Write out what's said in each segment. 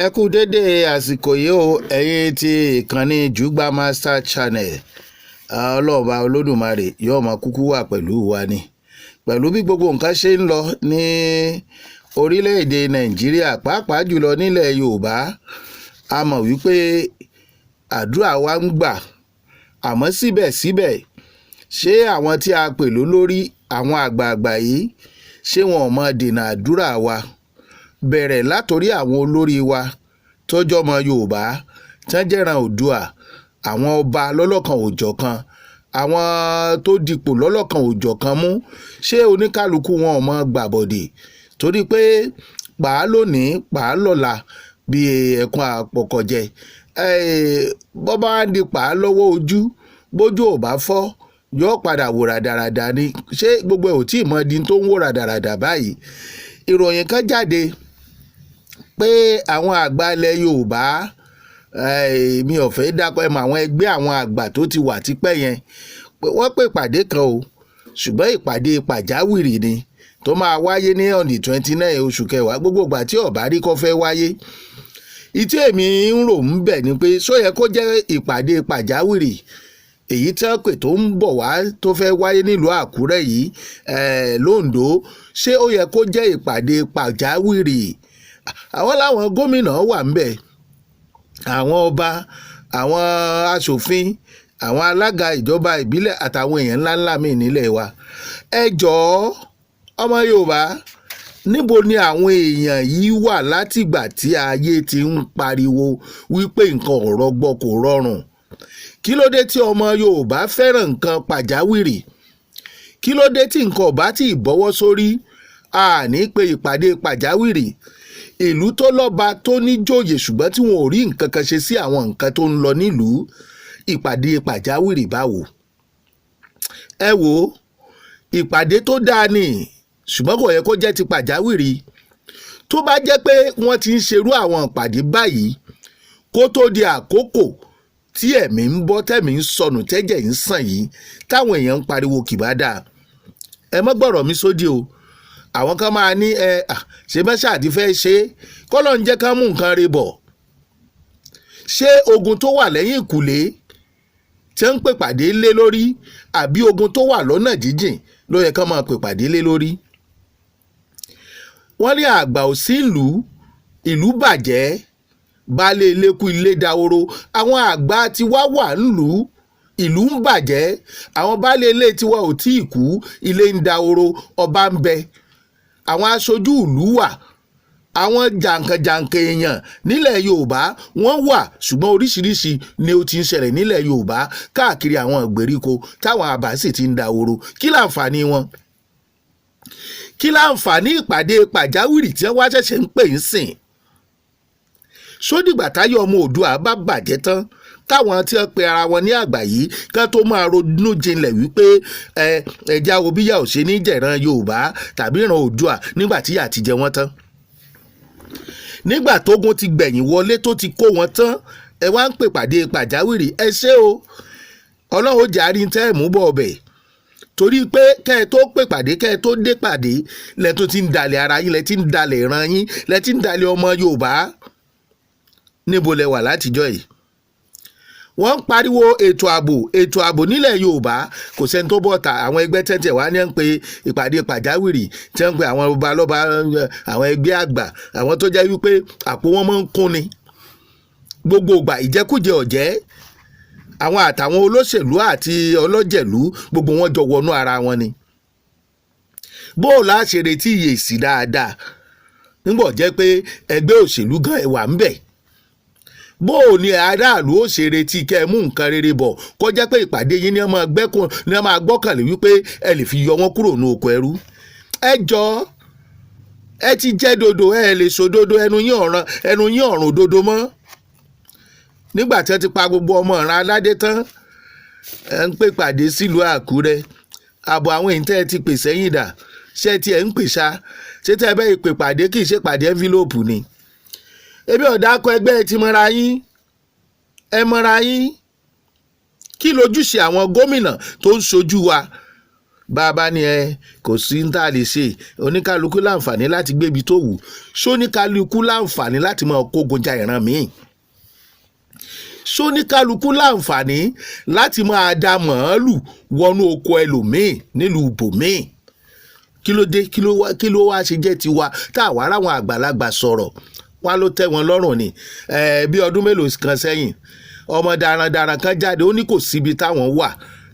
Ẹ kú dédé àsìkò yìí o, ẹ̀yin tí ìkànnì Jùgbà Master Channel. Ọlọ́ọ̀bá Olódùmarè yóò máa kúkú wà pẹ̀lú wa ni, pẹ̀lú bí gbogbo nǹkan ṣe ń lọ ní orílẹ̀-èdè Nàìjíríà, pàápàá jùlọ nílẹ̀ Yorùbá. A mọ̀ wípé àdúrà wa ń gbà, àmọ́ síbẹ̀síbẹ̀, ṣé àwọn tí a pè lólórí, àwọn àgbààgbà yìí, ṣé wọn ò mọ dènà àdúrà wa? Bẹ̀rẹ̀ látòrí àwọn olórí wa tọ́jọ́ ọmọ Yorùbá tán jẹ́ran Oòduà, àwọn ọba lọ́lọ́kan òjọ̀kan, àwọn tó dipò lọ́lọ́kan òjọ̀kan mú, ṣé oníkálukú wọn ò mọ gbàbọ̀dè? Torí pé pàá lónìí, pàá lọ́la, bíi ẹ̀kún àpọ̀kọ̀jẹ, bọ́ bá ń di pàá lọ́wọ́ ojú, bójú ò bá fọ́, yóò padà wò ràdàràdà ni. Ṣé gbogbo ẹ̀ ò tí ì mọ di tó ń wò ràdàràdà báyìí? Ìròyìn kan jáde pé àwọn àgbà ilẹ̀ Yorùbá, mi ò fẹ́ dákọ̀ ẹ̀ mọ̀, àwọn ẹgbẹ́ àwọn àgbà tó ti wà tipẹ́ yẹn, wọ́n pè ìpàdé kan o, ṣùgbọ́n ìpàdé pàjáwìrì ni tó máa wáyé ní on the 29 oṣù kẹwàá. Gbogbo ìgbà tí ó bá rí kó fẹ́ wáyé, ìtí èmi ń rò ń bẹ̀ ni pé ṣó yẹ kó jẹ́ ìpàdé pàjáwìrì èyí tí wọ́n pè tó ń bọ̀ wá, tó fẹ́ wáyé nílùú Àkúrẹ́ yìí, l'Óńdó? Ṣé ó yẹ kó jẹ́ ìpàdé pàjáwìrì? Àwọn láwọn gómìnà wà ń bẹ̀, àwọn ọba, àwọn aṣòfin, àwọn alága ìjọba ìbílẹ̀ àtàwọn èèyàn ńláńlá míì nílẹ̀ wa. Ẹ jọ̀ọ́, ọmọ Yorùbá, níbo ni àwọn èèyàn yìí wà látìgbà tí ayé ti ń pariwo wípé nǹkan ò rọgbọ, kò rọrùn? Kí ló dé tí ọmọ Yorùbá fẹ́ràn nǹkan pàjáwìrì? Kí ló dé tí nǹkan ò bá tí ì bọ́wọ́ sórí, a ní pé ìpàdé pàjáwìrì? Ìlú tó lọ́ba, tó níjòyè, ṣùgbọ́n tí wọn ò rí nǹkan kan ṣe sí àwọn nǹkan tó ń lọ nílùú, ìpàdé pàjáwìrì báwo? Ẹ wò ó, ìpàdé tó dáa ni, ṣùgbọ́n kò yẹ kó jẹ́ ti pàjáwìrì. Tó bá jẹ́ pé wọ́n ti ń ṣerú àwọn ìpàdé báyìí kó tó di àkókò tí ẹ̀mí ń bọ́, tẹ̀mí ń sọnù, tẹ́jẹ̀ ń sàn yìí, táwọn èèyàn ń pariwo, kìbá dáa. Ẹ mọ́ gbọ́rọ̀ mi sódì o. Àwọn kan máa ní ẹ ṣe bẹ́ẹ̀ ṣáà ti fẹ́ ṣe é, kọ́lọ́ ń jẹ́ ká mú nǹkan re bọ̀. Ṣé ogun tó wà lẹ́yìn ìkùlé tí ń pè pàdé lé lórí, àbí ogun tó wà lọ́nà jíjìn ló yẹ ká máa pè pàdé lé lórí? Wọ́n ní àgbà ò sí ìlú, ìlú bàjẹ́, baálé ilé kú, ilé dahoro. Àwọn àgbà tiwa wà nílùú, ìlú ń bàjẹ́. Àwọn baálé ilé tiwa ò tí ì kú, ilé ń dahoro. Ọba ń bẹ, àwọn aṣojú ìlú wà, àwọn jàǹkànjàǹkàn èèyàn nílẹ̀ Yorùbá wọ́n wà, ṣùgbọ́n oríṣiríṣi ni ó ti ń ṣẹlẹ̀ nílẹ̀ Yorùbá káàkiri àwọn ìgbèríko, táwọn àbá sì ti ń dahoro. Kí láǹfààní wọn? Kí láǹfààní ìpàdé pàjáwìrì tí wọ́n wá ṣẹ̀ṣẹ̀ ń pè ń sìn? Sódìgbà táyọ̀ ọmọ Oòduà bá bàjẹ́ tán, táwọn tí wọ́n pe ara wọn ní àgbà yìí kán tó máa ronú jinlẹ̀ wípé ẹ ẹja wo bíyà ò ṣe ní jẹ̀ràn Yorùbá tàbí ìran Oòduà, nígbà tí ìyà ti jẹ wọ́n tán, nígbà tógun ti gbẹ̀yìn wọlé tó ti kó wọn tán, ẹ wá ń pè pàdé pàjáwìrì? Ẹ ṣé o, Ọlọ́run ó jàrí tẹ́ ẹ̀ mú bọ̀ ọbẹ̀, torí pé kẹ́ ẹ tó pè pàdé, kẹ́ ẹ tó dé pàdé, lẹ tó ti ń dalẹ̀ ara yín, lẹ ti ń dalẹ̀ ìran yín, lẹ ti ń dalẹ̀ ọmọ Yorùbá. Níbo lẹ wà látijọ́ yìí? Wọ́n ń pariwo ètò ààbò, ètò ààbò nílẹ̀ Yorùbá, kò sẹ́ni tó bọ̀ ta. Àwọn ẹgbẹ́ tẹ́tẹ̀ wá ní ń pe ìpàdé pàjáwìrì, tí wọ́n ń pe àwọn ọba lọ́ba, àwọn ẹgbẹ́ àgbà, àwọn tó jẹ́ wípé àpò wọn máa ń kún ni gbogbo ìgbà, ìjẹkújẹ ọ̀jẹ́, àwọn àtàwọn olóṣèlú àti ọlọ́jẹ̀lú, gbogbo wọn jọ wọnú ara wọn ni. Bó o láṣẹ retí ìyèsí dáadáa nígbà jẹ́ pé ẹgbẹ́ òṣèlú gan ẹ̀wà ń bẹ̀? Bó o ní aráàlú ó ṣe retí kẹ́ ẹ mú nǹkan rere bọ̀, kó jẹ́ pé ìpàdé yín ní ọmọ gbẹ́kùn ní ọmọ gbọ́kànlé wípé ẹ lè fi yọ wọ́n kúrò ní oko ẹrú? Ẹ jọ, ẹ ti jẹ́ dodo, ẹ lè sòdodo, ẹnu yín ọ̀ràn, ẹnu yín ọ̀rùn òdodo mọ́. Nígbà tí wọ́n ti pa gbogbo ọmọ ìran aládé tán, ẹ ń pè pàdé sílùú Àkúrẹ́. Àbọ̀ àwọn èyí tẹ́ ẹ ti pè sẹ́yìn dà? Ṣé tí ẹ ń pè ṣá? Ṣé tẹ́ ẹ bẹ́ẹ̀ pè pàdé, kì í ṣe pàdé envelope ni? Ebi ọ̀dà akọ ẹgbẹ́ ẹ ti mọ́ra yín, ẹ mọ́ra yín. Kí lójúṣe àwọn gómìnà tó ń ṣojú wa? Bá a bá ní ẹ kò sí ní tá a lè ṣe, oníkálukú láǹfààní láti gbébi tó wù. Ṣóníkálukú láǹfààní láti máa kógun ja ìran míì? Ṣóníkálukú láǹfààní láti máa da màálù wọnú oko ẹlòmíì nílùú bòmíì? Kí ló dé? Kí ló wá ṣe jẹ́ tiwa tá a wá ráwọn àgbàlagbà sọ̀rọ̀ wá ló tẹ́ wọn lọ́rùn ni? Bí ọdún mélòó kan sẹ́yìn, ọmọ darandaran kan jáde, ó ní kò síbi táwọn wà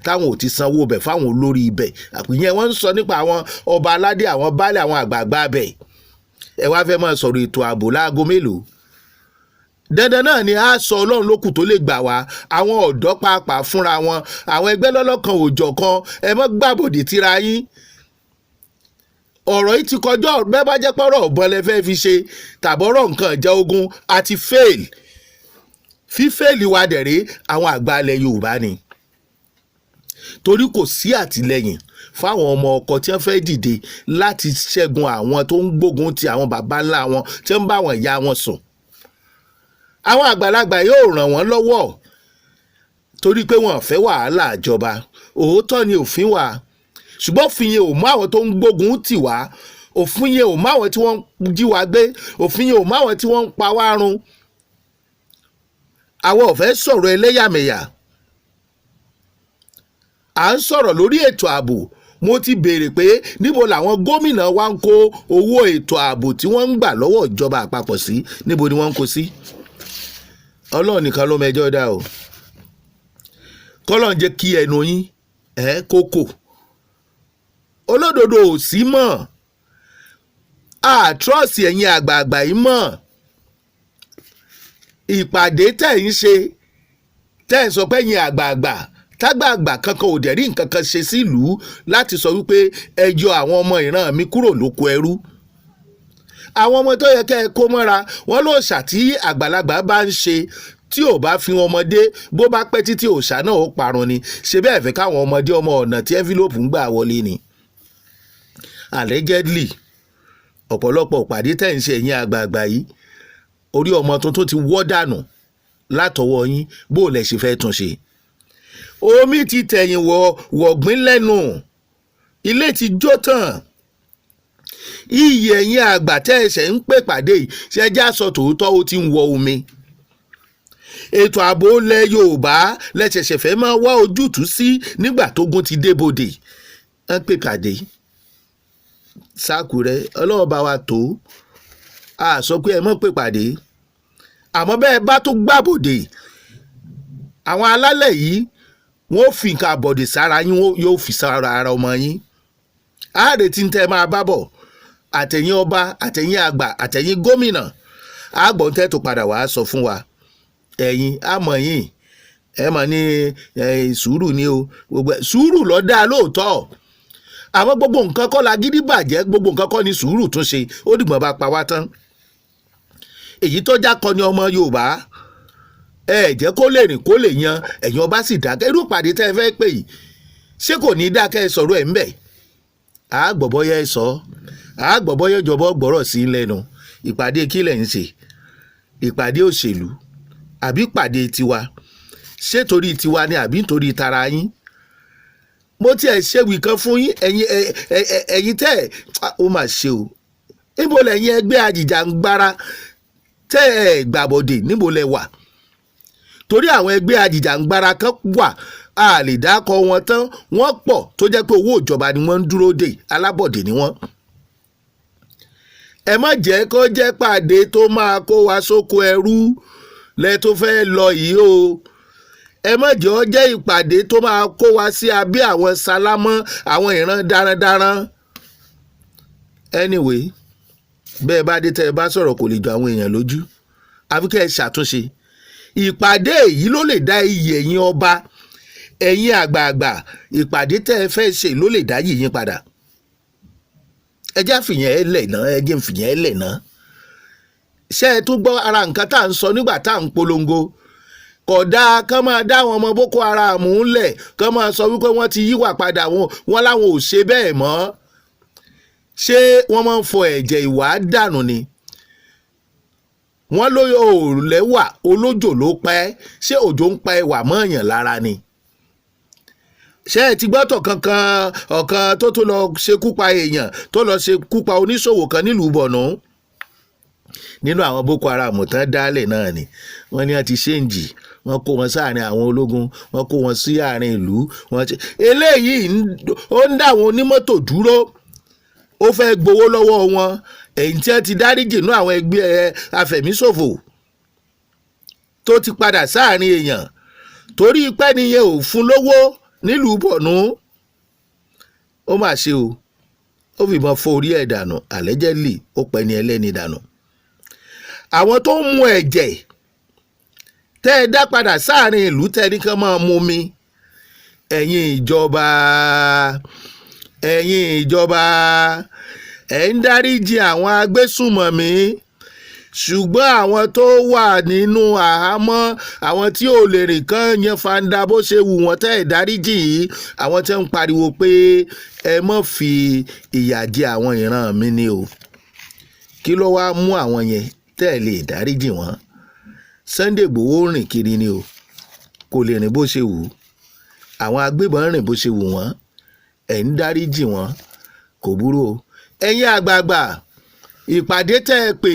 táwọn ò ti sanwó bẹ̀ fáwọn olórí ibẹ̀. Àpìyẹn wọ́n ń sọ nípa àwọn ọba aládé, àwọn baálé, àwọn àgbààgbà bẹ̀. Ẹ wá fẹ́ máa sọ̀rọ̀ ètò ààbò láago mélòó? Dandan náà ni a sọ, Ọlọ́run lókù tó lè gbà wá. Àwọn ọ̀dọ́ pàápàá fúnra wọn, àwọn ẹgbẹ́ lọ́lọ́kan òòjọ́ kan, ẹ mọ́ gbàbọ̀dè tíra yín. Ọ̀rọ̀ yìí ti kọjọ́. Bẹ́ẹ̀ bá jẹ́ pọ́rọ̀ ọ̀bọ̀n lẹ fẹ́ fi ṣe tàbọ̀rọ̀ nǹkan ìjà ogun àti fail, fífẹ́ẹ̀lì wa dẹ̀rẹ́ àwọn àgbà ilẹ̀ Yorùbá ni, torí kò sí àtìlẹ́yìn fáwọn ọmọ ọkọ tí wọ́n fẹ́ dìde láti ṣẹ́gun àwọn tó ń gbógun ti àwọn baba ńlá wọn, tí wọ́n ń bá àwọn ìyá wọn sùn. Àwọn àgbàlagbà yóò ràn wọ́n lọ́wọ́ torí pé wọ́n fẹ́ wàhálà ìjọba. Òótọ́ ni òfin wà, ṣùgbọ́n òfin yẹn ò mú àwọn tó ń gbógun tì wá, òfin yẹn ò mú àwọn tí wọ́n ń jí wa gbé, òfin yẹn ò mú àwọn tí wọ́n ń pa wá run. Àwọn ò fẹ́ sọ̀rọ̀ ẹlẹ́yàmẹ̀yà, à ń sọ̀rọ̀ lórí ètò ààbò. Mo ti béèrè pé níbo làwọn gómìnà wa ń kó owó ètò ààbò tí wọ́n ń gbà lọ́wọ́ ìjọba àpapọ̀ sí? Níbo ni wọ́n ń kó sí? Ọlọ́run nìkan ló mẹjọ́ dá o. Kọ́lọ́n jẹ́ kí ẹnu yín ẹ̀ kókò olódodo ò sí mọ́. Àtrọ́ọ̀sì ẹ̀yin àgbààgbà yìí mọ̀. Ìpàdé tẹ̀ ń ṣe, tẹ́ ń sọ pé ẹ̀yin àgbààgbà, tágbààgbà kankan ò dẹ̀ rí nǹkan kan ṣe sílùú láti sọ wípé ẹ yọ àwọn ọmọ ìran mi kúrò lóko ẹrú. Àwọn ọmọ tó yẹ kẹ́ ẹ kó mọ́ra wọn ló ṣà tí àgbàlagbà bá ń ṣe tí ò bá fi wọn ọmọdé, bó bá pẹ́ títí, òòṣà náà ó parun ni. Ṣe bẹ́ẹ̀ fẹ́ káwọn ọmọdé ọmọ ọ̀nà tí envelope ń gbà wọlé ni? Allegedly, ọ̀pọ̀lọpọ̀ ìpàdé tẹ̀ ń ṣe, ẹ̀yin àgbààgbà yìí, orí ọmọ tuntun ti wọ́ dànù látọwọ́ yín. Bó o lẹ̀ ṣe fẹ́ tún ṣe? Omi ti tẹ̀yìn wọ̀ wọ̀gbìn lẹ́nu, ilé ti jó tán. Iyì ẹ̀yin àgbà tẹ́ ẹsẹ̀ ń pè pàdé yìí, ṣe já sọ tòótọ́, ó ti ń wọ omi. Ètò ààbò ilẹ̀ Yorùbá lẹ́sẹ̀ṣẹ̀ fẹ́ máa wá ojútùú sí nígbà tógun ti débodè. Ń pè pàdé sákùrẹ́, Ọlọ́run bá wa tó a sọ pé ẹ mọ̀ pè pàdé, àmọ́ bẹ́ẹ̀ bá tó gbàbòdè, àwọn alálẹ̀ yìí, wọ́n fi nǹkan àbọ̀dè sára yín, yóò fi sára ara ọmọ yín. Àárẹ̀ tí ń tẹ́ máa bá bọ̀, àtẹ̀yìn ọba, àtẹ̀yìn àgbà, àtẹ̀yìn gómìnà, àgbọ̀n tẹ́ tó padà wàá sọ fún wa. Ẹ̀yin àmọ̀ yín, ẹ mọ̀ ní sùúrù ni o. Gbogbo sùúrù ló dáa lóòótọ́, àmọ́ gbogbo nǹkan kọ́ la gidi bàjẹ́, gbogbo nǹkan kọ́ ni sùúrù tún ṣe. Ó dìgbọ́n bá pa wá tán, èyí tó já kọ ni ọmọ Yorùbá ẹ jẹ́ kó lè rìn kó lè yan. Ẹ̀yin ọba sì dákẹ́. Irú ìpàdé tẹ́ ẹ fẹ́ pè yìí, ṣé kò ní í dákẹ́ sọ̀rọ̀ ẹ̀ ń bẹ̀? Àgbọ̀bọ́yẹ sọ, àgbọ̀bọ́yẹ ìjọba gbọ́rọ̀ sí i lẹ́nu. Ìpàdé kí lẹ̀ ń ṣe? Ìpàdé òṣèlú àbí ìpàdé tiwa? Ṣé torí tiwa ni àbí nítorí tara yín? Mo tiẹ̀ ṣèwì kan fún yín, ẹ̀yin ẹ̀yin tẹ́ ẹ̀ ó mà ṣe o. Níbo lẹ̀yin ẹgbẹ́ ajìjàngbara tẹ́ ẹ̀ gbàbọ̀dè? Níbo lẹ wà? Torí àwọn ẹgbẹ́ ajìjàngbara kan wà, a lè dákọ wọn tán, wọ́n pọ̀, tó jẹ́ pé owó ìjọba ni wọ́n ń dúró dè, alábọ̀dé ni wọ́n. Ẹ má jẹ́ kó jẹ́ pàdé tó máa kó wa sóko ẹrú lẹ tó fẹ́ lọ yìí o. Ẹ má jẹ́ ó jẹ́ ìpàdé tó máa kó wa sí abẹ́ àwọn sálámọ́, àwọn ìran darandaran. Anyway, bẹ́ẹ̀ bá dé, tẹ́ ẹ bá sọ̀rọ̀, kò lè jọ àwọn èèyàn lójú, àfi kẹ́ ẹ ṣàtúnṣe. Ìpàdé yìí ló lè dá iyì ẹ̀yin ọba, ẹ̀yin àgbààgbà. Ìpàdé tẹ́ ẹ fẹ́ ṣe ló lè dá yìí yín padà. Ẹ já fìyẹn ẹ lẹ̀ náà, ẹ jẹ́ fìyẹn ẹ lẹ̀ náà. Ṣé ẹ tún gbọ́ ara nǹkan tá à ń sọ nígbà tá à ń polongo? Kò dáa kán máa dá àwọn ọmọ Boko Haram ńlẹ̀, kán máa sọ wípé wọ́n ti yíwà padà, wọn láwọn ò ṣe bẹ́ẹ̀ mọ́. Ṣé wọ́n máa ń fọ ẹ̀jẹ̀ ìwà dànù ni? Wọ́n ló lẹ́wà olójò ló pẹ́. Ṣé òjò ń pa ẹwà mọ́ọ̀yàn lára ni? Ṣé ẹ ti gbọ́tọ̀ kankan ọ̀kan tó tó lọ ṣekú pa èèyàn, tó lọ ṣekú pa oníṣòwò kan nílùú Borno nínú àwọn Boko Haram tán dálẹ̀ náà ni? Wọ́n ní wọ́n ti change, wọ́n kó wọn sáàrin àwọn ológun, wọ́n kó wọn sí àárín ìlú. Wọ́n ti eléyìí, ó ń dá àwọn onímọ́tò dúró, ó fẹ́ gbowó lọ́wọ́ wọn. Èyí tí wọ́n ti dáríjì nú àwọn ẹgbẹ́ afẹ̀míṣòfò tó ti padà sáàrin èèyàn, torí pé nìyẹn ò fún lówó nílùú Borno. Ó mà ṣe o, ó fìbọn fọ́ orí ẹ̀ dànù, allegedly ó pẹ́ ní ẹlẹ́ni dànù. Àwọn tó ń mu ẹ̀jẹ̀ tẹ́ ẹ dá padà sáàrin ìlú, tẹ́ ẹ ní kán máa mú mi. Ẹ̀yin ìjọba, ẹ̀yin ìjọba, ẹ̀ ń dáríjì àwọn agbésùmọ̀mí, ṣùgbọ́n àwọn tó wà nínú àhámọ́, àwọn tí ò lè rìn kán yan fanda bó ṣe wù wọ́n, tẹ́ ẹ̀ dáríjì yìí, àwọn tí ń pariwo pé ẹ má fi ìyà jẹ àwọn ìran mi ni o. Kí ló wáá mú àwọn yẹn tẹ́ ẹ̀ lè dáríjì wọ́n? Sunday Igboho rìn kiri ni o, kò lè rìn bó ṣe wù ú. Àwọn agbébọn rìn bó ṣe wù wọ́n, ẹ̀ ń dáríjì wọ́n. Kò burú o. Ẹ̀yin àgbààgbà, ìpàdé tẹ́ ẹ pè,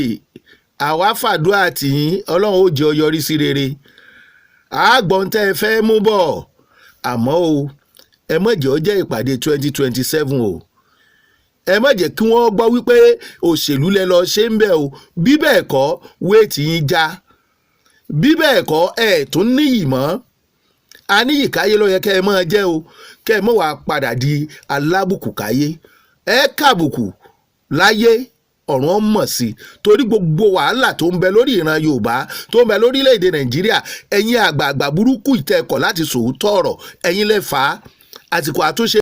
àwa fàdúrà tìyín, Ọlọ́run ó jẹ́ ọ yọrí sí rere. Àágbọ̀n tẹ́ ẹ fẹ́ mú bọ̀, àmọ́ o, ẹ má jẹ́ ó jẹ́ ìpàdé 2027 o. Ẹ má jẹ́ kí wọ́n gbọ́ wípé òṣèlú lẹ lọ ṣe ń bẹ̀ o. Bí bẹ́ẹ̀ kọ́, wéètì yín já. Bí bẹ́ẹ̀ kọ́, ẹ̀ tún níyì mọ́. Aníyì káyé ló yẹ kẹ́ ẹ máa jẹ́ o. Kẹ́ ẹ mọ̀ wá padà di alábùkù káyé. Ẹ kàbùkù láyé, ọ̀run mọ̀ sí i, torí gbogbo wàhálà tó ń bẹ lórí ìran Yorùbá, tó ń bẹ lórílẹ̀‐èdè Nàìjíríà, ẹ̀yin àgbààgbà burúkú ìtẹ́kọ̀ láti sòótọ́ ọ̀rọ̀, ẹ̀yin lẹ fà á. Àsìkò àtúnṣe.